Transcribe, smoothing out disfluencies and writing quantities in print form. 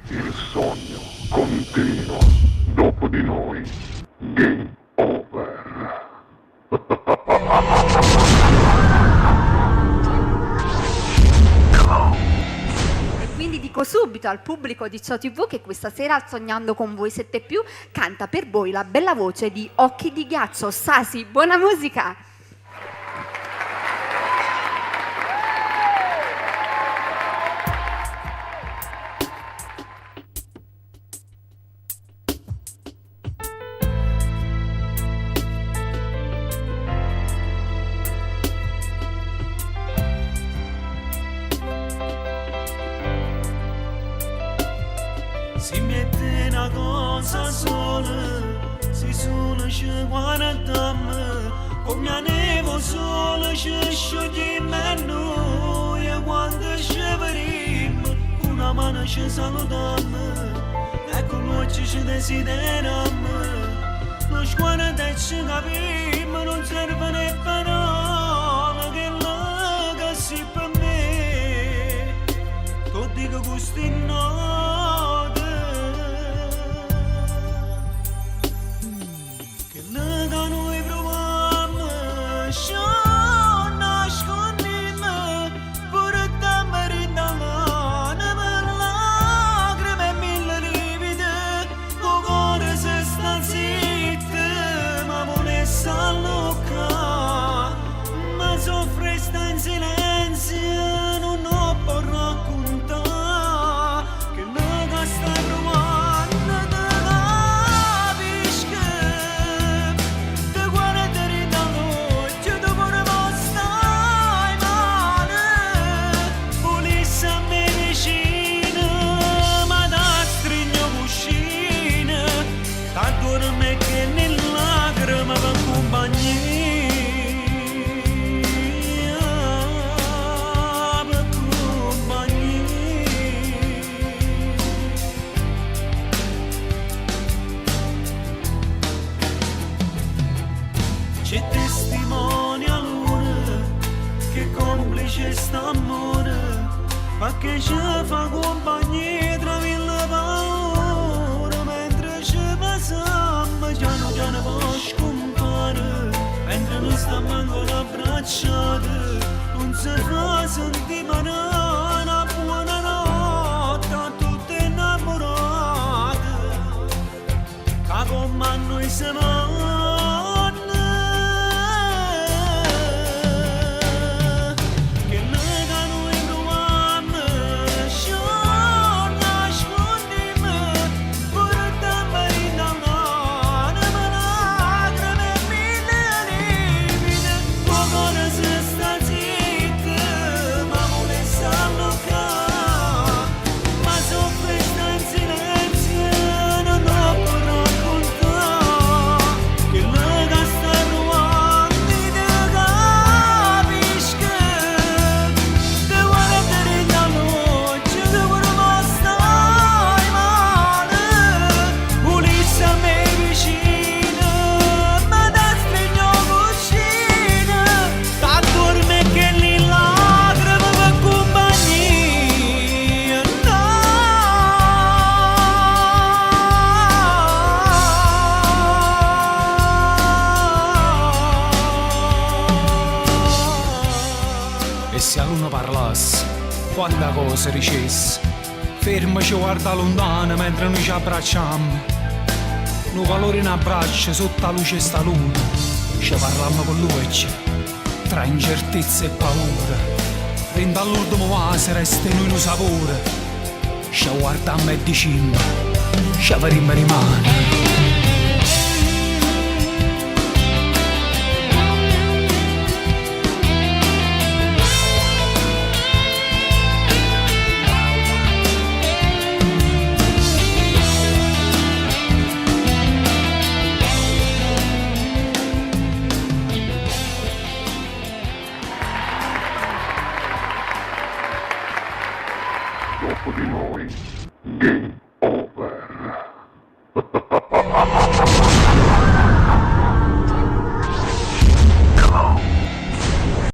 Il sogno continua dopo di noi. Game over. E quindi dico subito al pubblico di Ciò TV che questa sera al Sognando con voi 7 più canta per voi la bella voce di Occhi di Ghiaccio. Sasi, buona musica! Si miette una cosa sola, si solo ci guardiamo, come a neve solo ci sciogliamo noi, e quando ci vedremo, con una mano ci salutiamo, e con noi ci desideriamo, noi sguardo e ci capiamo, non serve né parole, che la che si per me, tu dico questi note che la da noi proviamo, nascondiamo, pure da l'anima, lacrime e mille lividi, il cuore si sta zitto, ma volesse alloccare, ma soffre sta in silenzio, non ho può raccontare, che la che stai provando, te capisco, te guardi dall'occhio, tu pure mo stai male, volesse a me vicino, ma da stringo cuscina, t'addorme che nel lacrima va compagnia, per compagnia. C'è testimonia l'una che complice st'amore, ma che ci fa compagnia tra mille paure, mentre ci passiamo, piano piano poi scompare, mentre noi stiamo ancora abbracciati, non si fa sentire mai una buona notte a tutti innamorati, che come noi siamo. Che noi da noi proviamo, nascondiamo, pure da un'anima, lacrime e mille lividi, il cuore si sta zitto, ma volesse alloccare, ma soffre sta in silenzio, non ho può raccontare, che noi che sta provando, ti capisco, te guardi dall'occhio, te pure mo stai male, volesse a me vicino, ma da stregno cuscino, t'addorme che lì lacrime per compagnia, no. E se a luna parlasse, quanta cosa dicesse, ferma ci guarda lontano mentre noi ci abbracciamo. Un calore in abbraccio sotto la luce sta luna, ci parliamo con lui, tra incertezza e paura. Dentro all'ultimo vaso resta in noi un sapore. Ci guardiamo e diciamo, ci avremmo rimane. Dopo di noi. Game